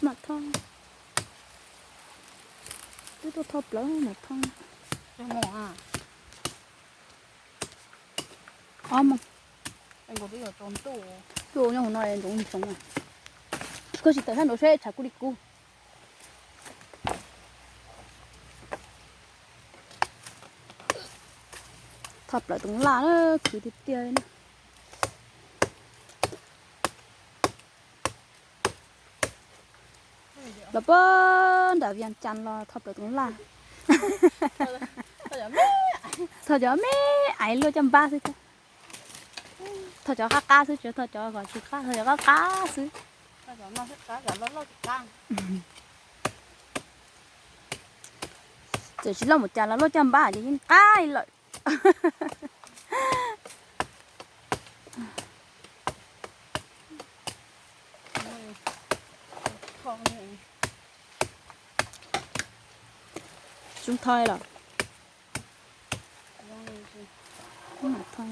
Mam thoj. Twb tuaj thoj plaws mam thoj. Ob moos. Ntuj nyob hauv no ntsoov ntsoov. Koj tsis tawm sab nraud seb tshav kub li kub. Thoj plaws toov laj na, khwv tiag tiag li na. Los puag nram Vias Cas los thoj plaws toov laj. Thoj cov me aiv luaj caj npab xwb. Thoj cov qab qab xwb, tsis thoj cov kom tsis qab, thoj cov qab qab xwb. Txawm tsis loj mus cas los luaj caj npab ces yeej qab li lawm. Tsis thoj los? Thoj.